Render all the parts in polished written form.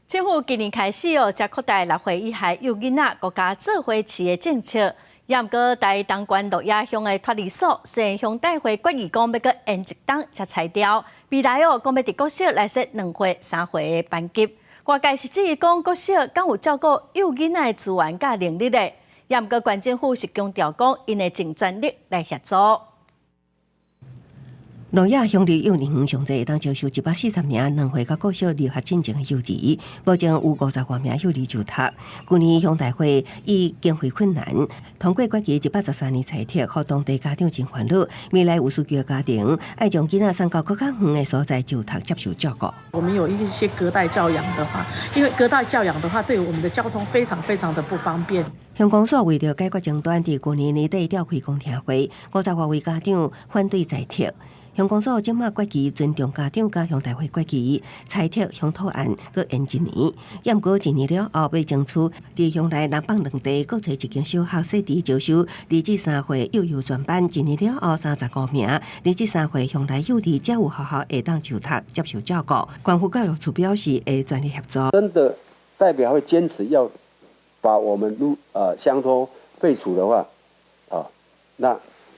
政府今年開始哦，才擴大6歲以下幼囡仔國家做伙飼的政策。也毋過，台東縣鹿野鄉的托兒所賒鄉代會決議講欲閣延一冬才裁掉。未來哦，講欲佇國小來設2歲、3歲的班級。外界是質疑講國小敢有照顧幼囡仔的資源佮能力咧？也毋過，縣政府是強調講，𪜶會盡全力來協助。鹿野鄉立幼兒園上濟會當招收140名2歲到國小入學進前的幼兒，目前有50外名幼兒就讀。舊年鄉代會以經費困難，通過決議113年裁撤，予當地家長真煩惱。未來有需求的家庭愛將囡仔送到閣較遠的所在就讀接受照顧。我們有一些隔代教養的話，因為隔代教養的話，對我們的交通非常非常的不方便。鄉公所為著解決爭端，佇舊年年底召開公聽會，50外位家長反對裁撤。鄉公所這馬決議尊重家長佮鄉代會決議，裁撤鄉托案閣延一年。也毋過一年了後，欲爭取佇鄉內南北兩地各揣一間小學設置招收2至3歲幼幼專班。一年了後，35名2至3歲鄉內幼兒才有學校會當就讀接受照顧。縣府教育處表示會全力協助。真的代表會堅持要把我們路鄉托廢除的話，啊，那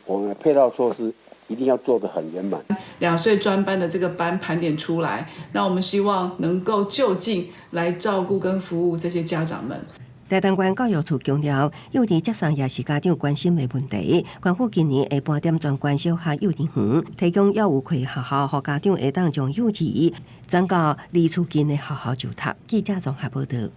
我們配套措施一定要做得很圓滿。 2歲專班的這個班盤點出來，那我們希望能夠就近來照顧跟服務這些家長們。台東縣教育處強調，幼兒接送也是家長關心的問題。縣府今年會盤點全縣小學幼兒園，提供幼有開學校，予家長會當將幼兒轉到離厝近的學校就讀。記者綜合報道。